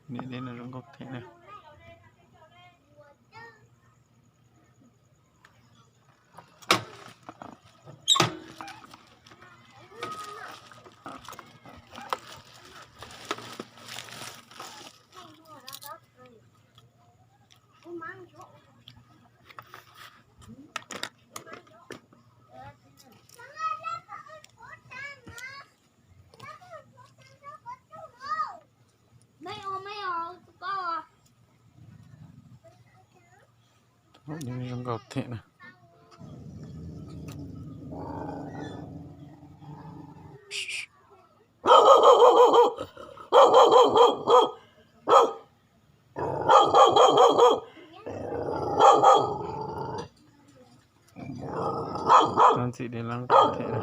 Niam dej no zoo nkauj thiab na. Zoo nkauj thiab na. Ntxim dej lab nkauj thiab na.